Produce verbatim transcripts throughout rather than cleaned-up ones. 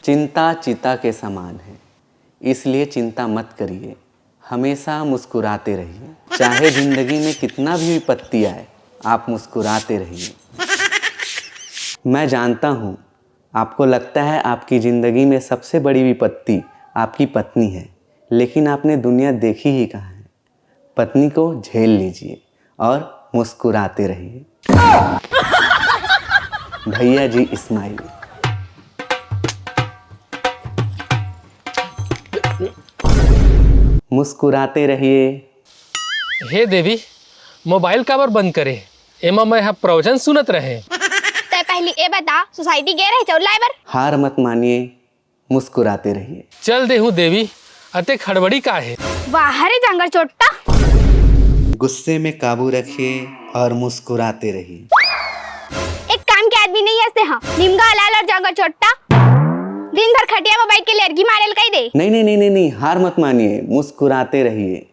चिंता चिता के समान है, इसलिए चिंता मत करिए, हमेशा मुस्कुराते रहिए। चाहे जिंदगी में कितना भी विपत्ति आए, आप मुस्कुराते रहिए। मैं जानता हूँ, आपको लगता है आपकी जिंदगी में सबसे बड़ी विपत्ति आपकी पत्नी है, लेकिन आपने दुनिया देखी ही कहाँ है। पत्नी को झेल लीजिए और मुस्कुराते रहिए। भैया जी स्माइल। मुस्कुराते रहिए। हे देवी, मोबाइल काबर बंद करे? एमा मैं ह प्रवचन सुनत रहे। तै पहली ए बता, सोसाइटी गे रहे चाउर लाए बर? हार मत मानिए, मुस्कुराते रहिए। चल दे हूँ देवी, अतेक हड़बड़ी का हे? वाह रे जांगर चोट्टा। गुस्से में काबू रखिए और मुस्कुराते रहिए। एक काम के आदमी नहीं हस ते, हाँ, निमगा लाल और जांगर चोट्टा। दिन भर खटिया में बैठ के लेरगी मारेल कही दे। नहीं, नहीं, नहीं, नहीं, नहीं, हार मत मानिए, मुस्कुराते रहिए।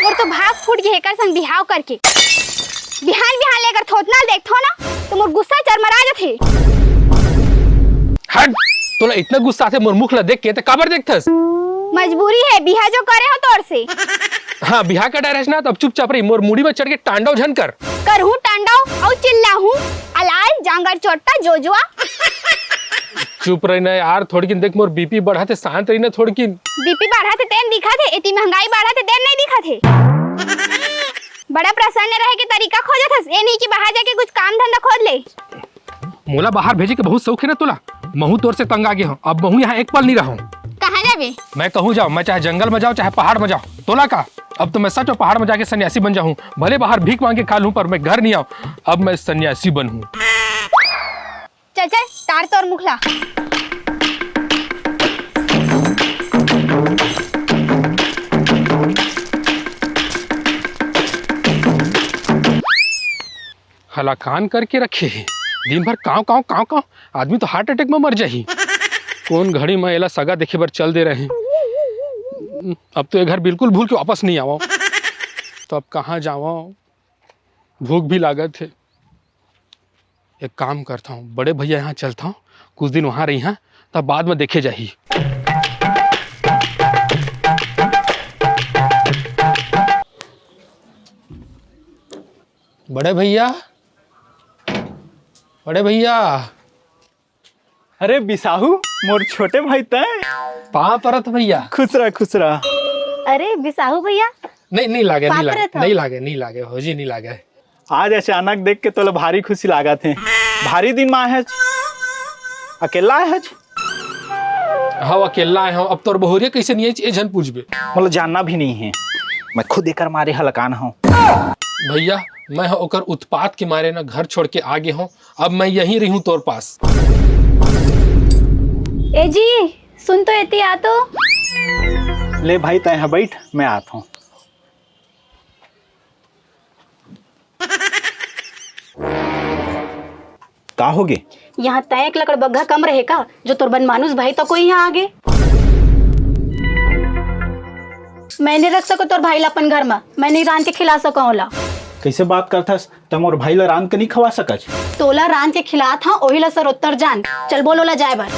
मोर तो भाग फूट गे एकर संग बिहाव करके। बिहान बिहान ले एकर थोथना ल देखथों ना, तो मोर गुस्सा चरमरा जथे। हट, तोला इतना गुस्सा आथे मोर मुख ला देख के, त काबर देखथस? मजबूरी हे, बिहा जो करे हों तोर से। हाँ, बिहा का डर हे ना, त अब चुपचाप रही, मोर मुड़ी में चढ़ के टांडव झन कर। करहूँ टांडव अउ चिल्लाहूँ, अलाल जांगर चोट्टा जोजुआ। चुप रही ना यार, थोड़किन देख मोर बीपी बढ़त हे, शांत रही ना थोड़किन। बीपी बढ़त हे तेन दिखत हे, एती महंगाई बढ़त हे तेन नहीं दिखत हे। बड़ा प्रसन्न रहे के तरीका खोजत हस, ए नहीं कि बाहर जाके कुछ काम धंधा खोज ले। मोला बाहर भेजे के बहुत शौक हे ना तोला, महूँ तोर से तंग आ गे हों, अब महूँ यहाँ एक पल नहीं रहूँ। कहाँ जाबे? मैं कहूँ जाओ, मैं चाहे जंगल में जाओ, चाहे पहाड़ में जाओ, तोला का? अब तो मैं सच में पहाड़ में जाके सन्यासी बन जाऊँ, भले बाहर भीख मांग के खा लूँ, पर मैं घर नहीं आऊँ, अब मैं सन्यासी बनूँ। चल चल, टार तोर मुखला। हलाकान करके रखे हे, दिन भर कांव कांव कांव कांव, आदमी तो हार्ट अटैक में मर जाही। कौन घड़ी में एला सगा देखे बर चल दे रहे हैं। अब तो ये घर बिल्कुल भूल के वापस नहीं आवा। तो अब कहाँ जावा? भूख भी लागत हे। एक काम करता हूँ, बड़े भैया यहाँ चलता हूँ, कुछ दिन वहाँ रही हाँ, तब बाद में देखे जाही। बड़े भैया, बड़े भैया। अरे बिसाहू, मोर छोटे भाई तय। पाँव परत भैया। खुश रह, खुश रह। अरे बिसाहू भैया। नहीं, नहीं लागे, नहीं लागे, नहीं लागे, नहीं लागे, भौजी नहीं लागे। आज अचानक देख के तोला भारी खुशी लागत हे। भारी दिन में आए हच, अकेला आए हच। हाँ, अकेला आए हों। अब तोर बहुरिया कैसे नहीं आई, ए झन पूछबे। मोला जानना भी नहीं हे, मैं खुद एकर मारे हलकान हों। भैया, मैं ह ओकर उत्पात के मारे न घर छोड़ के आ गे हों। अब मैं यहीं रहूं तोर पास। ए जी, सुन तो, एती आ तो। ले भाई, तय ह बैठ, मैं आत हों। का होगे? यहाँ तय एक लकड़ बग्घा कम रहे का, जो तोर बन मानुस भाई तको यहाँ आगे? मैं नहीं रख सको तोर भाई ला अपन घर में, मैं नहीं रांध के खिला सको ओला। कैसे बात करथस? त मोर भाई ला रांध के नहीं खवा सकच? तोला रांध के खिलात हाँ, ओही ला सरोत्तर जान। चल बोल ओला जाए बर।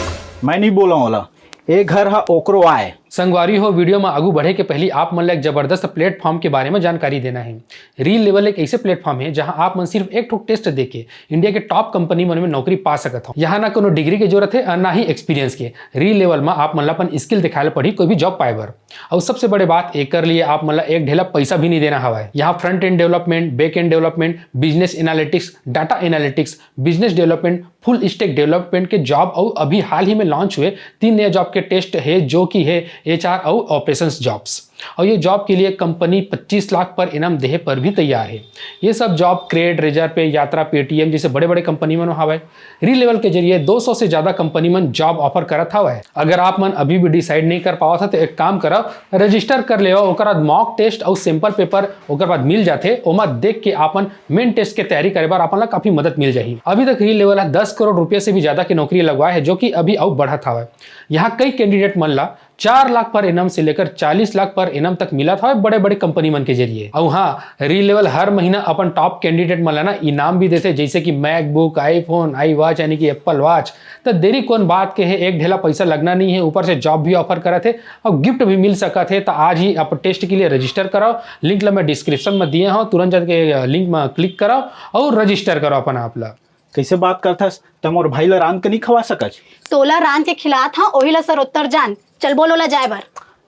मैं नहीं बोला ओला, ए घर हा ओकरो आय। संगवारी हो, वीडियो में आगू बढ़े के पहली आप मन ला एक जबरदस्त प्लेटफॉर्म के बारे में जानकारी देना है। रील लेवल एक ऐसे प्लेटफॉर्म है, जहां आप मन सिर्फ एक ठो टेस्ट देके इंडिया के टॉप कंपनी मन में नौकरी पा सकत हो। यहाँ ना कोनो डिग्री के जरूरत है और ना ही एक्सपीरियंस के। रील लेवल में आप मन ला अपन स्किल दिखाए ला पड़ी कोई भी जॉब पाए बर। और सबसे बड़े बात, एकर लिए आप मन ला एक ढेला पैसा भी नहीं देना हवा है। यहाँ front end development, back and development, business analytics, data analytics, business development, full stack development के जॉब और अभी हाल ही में लॉन्च हुए तीन नया जॉब के टेस्ट है, जो कि है एचआर और ऑपरेशंस जॉब्स। और ये जॉब के लिए कंपनी पच्चीस लाख पर इनाम देहे पर भी तैयार है। ये सब जॉब क्रेड, रेजर पे, यात्रा, पेटीएम जैसे बड़े बड़े कंपनी मन हवा है। रील लेवल के जरिए दो सौ से ज्यादा कंपनी मन जॉब ऑफर करत हवा है। अगर आप मन अभी भी डिसाइड नहीं कर पावत है तो एक काम करव, रजिस्टर कर लेवा, ओकर बाद मॉक टेस्ट और सैंपल पेपर ओकर बाद मिल जाते, ओमा देख के आपन मेन टेस्ट के तैयारी करे बर आपन ला काफी मदद मिल जाही। अभी तक रील लेवल हा दस करोड़ रुपया से भी ज्यादा के नौकरी लगवाए है, जो कि अभी अउ बढ़त हवय। यहाँ कई कैंडिडेट मन ला चार लाख per annum से लेकर चालीस लाख per annum तक मिलत हवय बड़े-बड़े कंपनी मन के जरिए। अउ हाँ, रील लेवल हर महीना अपन top candidate मन ला ना इनाम भी देथे, जैसे कि MacBook, iPhone, iWatch यानी कि Apple Watch। त देरी कौन बात के हे, एक ढेला पैसा लगना नहीं है, ऊपर से job भी offer करत हे और gift भी मिल सकत हे। त आज ही आप test के लिए register कराओ, link ला मैं description में दिए हूँ, तुरंत जाके link में click कराओ और register कराओ अपन आप ला। कैसे बात करथस? त मोर भाई ला रांध के नहीं खवा सकच? तोला रांध के खिलात हंव, ओही ला सरोत्तर जान। चल बोल ओला जाए बर।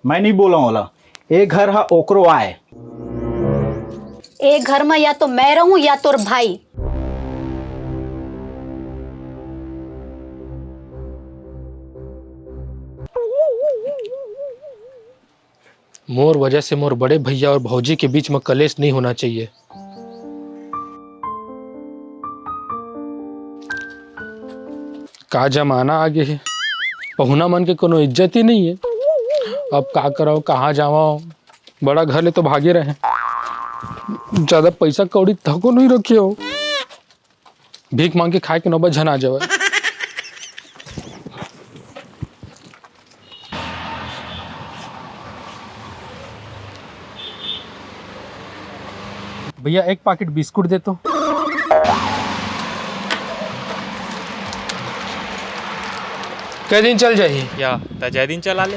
मैं नहीं बोला ओला, ए घर हा ओकरो आय। ए घर म या तो मैं रहूं या तोर भाई। मोर वजह से मोर बड़े भैया और भौजी के बीच में कलेश नहीं होना चाहिए। का जमाना आ गे हे, पहुना मन के कोनो इज्जत ही नहीं है। अब का करव, कहाँ जावव? बड़ा घर ले तो भागे रहे, ज्यादा पैसा कौड़ी तको नहीं रखे हो। भीख मांग के खाए के नौबत झन आ जावय। भैया, एक पाकिट बिस्कुट दे तो। कै दिन चल जाही? या, त जय दिन चला ले।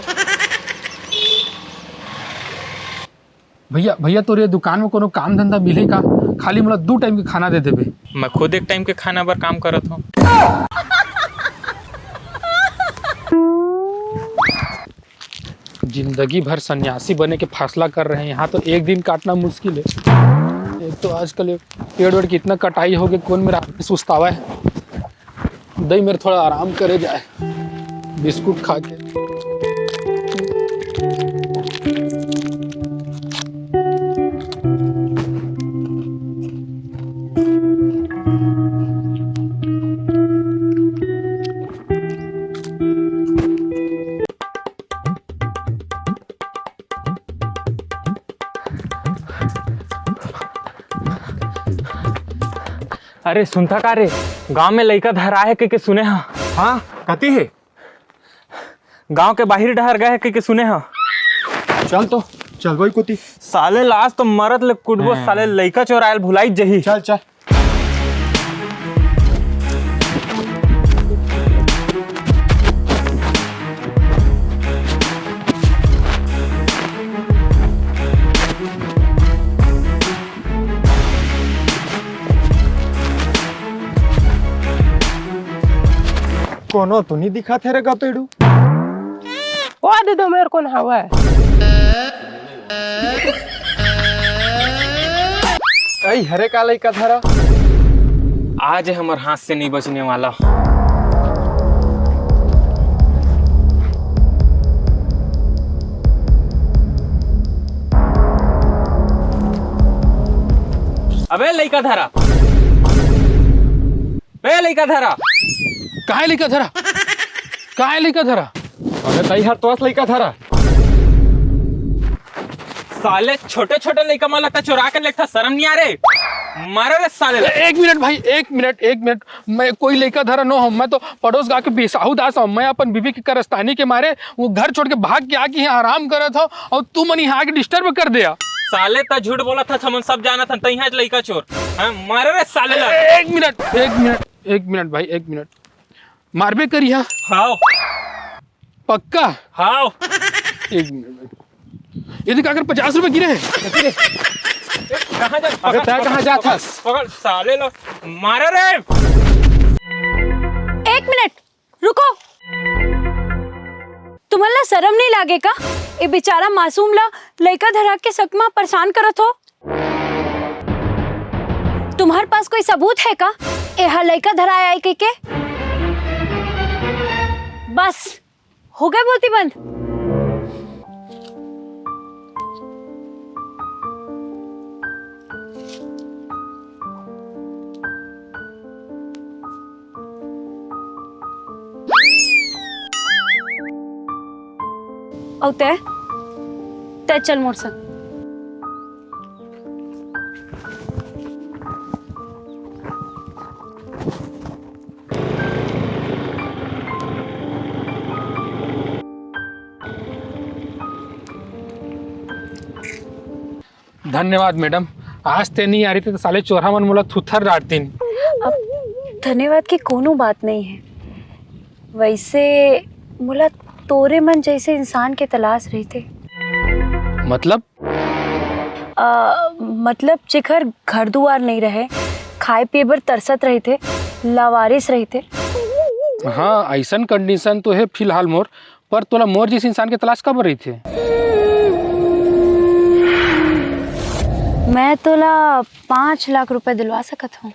भैया, भैया, तोर ये दुकान में कोनो काम धंधा मिलही का? खाली मोला दू टाइम के खाना दे देबे। मैं खुद एक टाइम के खाना बर काम करत हूँ। जिंदगी भर सन्यासी बने के फैसला कर रहे हैं, यहाँ तो एक दिन काटना मुश्किल है। एक तो आजकल ये पेड़ वेड़ की इतना कटाई हो गई, कौन मेरा आदमी सुस्तावा है। दई मेरे थोड़ा आराम करे जाए बिस्कुट खा के। अरे सुनता का रे, गांव में लइका धरा हे के, के सुने हा। हाँ, कति हे? गांव के बाहिर डहर गए हे के, के सुने हा। चल तो, चल वही कुती। साले लाश तो मरत ले कुटबो, हाँ। साले लइका चोरायल भुलाई जही। चल, चल। कोनो तो नहीं दिखा थे रे गपेड़ू। ओ दे दो मेरे कोन हवा है। कई हरे का लइका धरा। आज हमर हाथ से नहीं बचने वाला। अबे लइका धरा। बे लइका धरा। काहे लइका धरा? काहे लइका धरा? अबे तई हर तोस लइका धरा। साले छोटे छोटे लइका मन लगता चोरा के लेगथा, शर्म नहीं आ रे? मारो रे साले ला। ए-, एक मिनट भाई, एक मिनट, एक मिनट। मैं कोई लइका धरा नो हूँ, मैं तो पड़ोस गाँव के बिसाहू दास हूँ। मैं अपन बीबी के करस्तानी के मारे वो घर छोड़ के भाग के आके यहाँ आराम करत हूँ और तू मन यहाँ आके disturb कर दे। साले त झूठ बोलत हस, हमन सब जानत हन, तइहां लइका चोर। हाँ, मारे रे साले ला। ए-, एक मिनट, एक मिनट, एक मिनट भाई, एक मिनट। मारबे करिहा? हाव। पक्का? हाव। एक मिनट भाई। ये देख, अगर पचास रुपए गिरे हैं। कहाँ जा? अबे तै कहाँ जात हस? पकड़, साले ला। मारे रे। एक मिनट। रुको, तुमन ला शरम नहीं लागे का? ए बेचारा मासूम ला लइका धरा के शक मा परेशान करत हो। तुम्हार पास कोई सबूत है का? एहा लइका धराए आए के, के? बस, हो गए बोलती बंद। अउ तै, तै चल मोर संग। धन्यवाद मैडम, आज ते नहीं आ रही थी तो साले चोरहा मन मोला थुथर डांटतिन। अब धन्यवाद की कोनो बात नहीं है। वैसे मोला तोरे मन जैसे इंसान के तलाश रहिथे। मतलब? आ, मतलब जेकर घर दुआर नहीं रहे, खाए पिए बर तरसत रहिथे, लावारिस रहिथे। हाँ, ऐसन कंडीशन तो है फिलहाल मोर, पर तोला मोर जैसे इंसान के तलाश काबर रहिथे? मैं तोला पाँच लाख रुपए दिलवा सकत हूँ।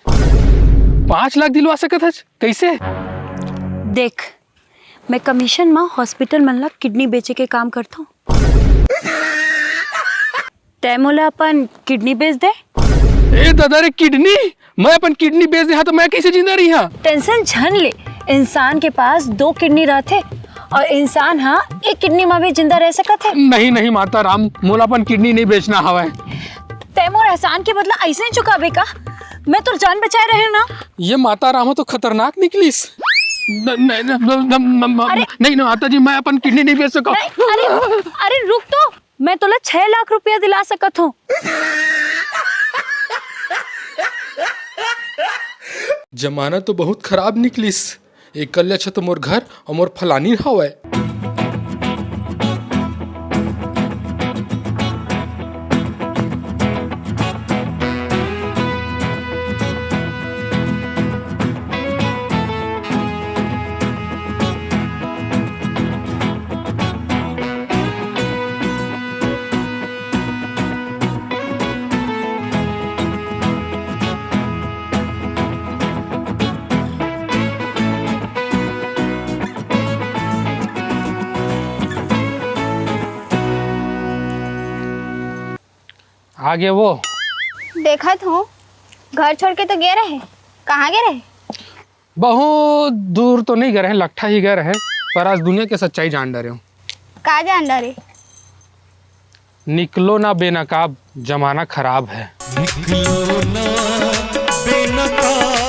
पाँच लाख दिलवा सकत हस? कैसे? देख, मैं कमीशन म हॉस्पिटल मन ला किडनी बेचे के काम करथों। तै मोला अपन किडनी बेच दे। ए दादा रे, किडनी? मैं अपन किडनी बेच दे हाँ तो मैं कैसे जिंदा रही हाँ? टेंशन झन ले, इंसान के पास दो किडनी रहथे और इंसान हाँ एक किडनी में भी जिंदा रह सकत है। नहीं नहीं माता राम, मोला अपन किडनी नहीं बेचना हवय। तै मोर एहसान के बदला ऐसे ही चुकाबे का? मैं तोर जान बचाए रहे ना। ये माता राम तो खतरनाक निकलिस। न- न- न- न- न- न- अरे! नहीं नहीं माता जी, मैं अपन किडनी नहीं बेच सका। नहीं, अरे अरे रुक तो, मैं तोला छह लाख रुपया दिला सकत हूँ। जमाना तो बहुत खराब निकलिस। एकर ले अच्छा तो मोर घर और मोर फलानी हवय। आगे वो। देखत हूँ, घर छोड़ के तो गे रहे। कहाँ गे रहे? बहुत दूर तो नहीं गए रहे, लट्ठा ही गए रहे, पर आज दुनिया के सच्चाई जान डरे हूँ। का जान डरे? निकलो ना बेनकाब, जमाना खराब है। निकलो ना बेनकाब,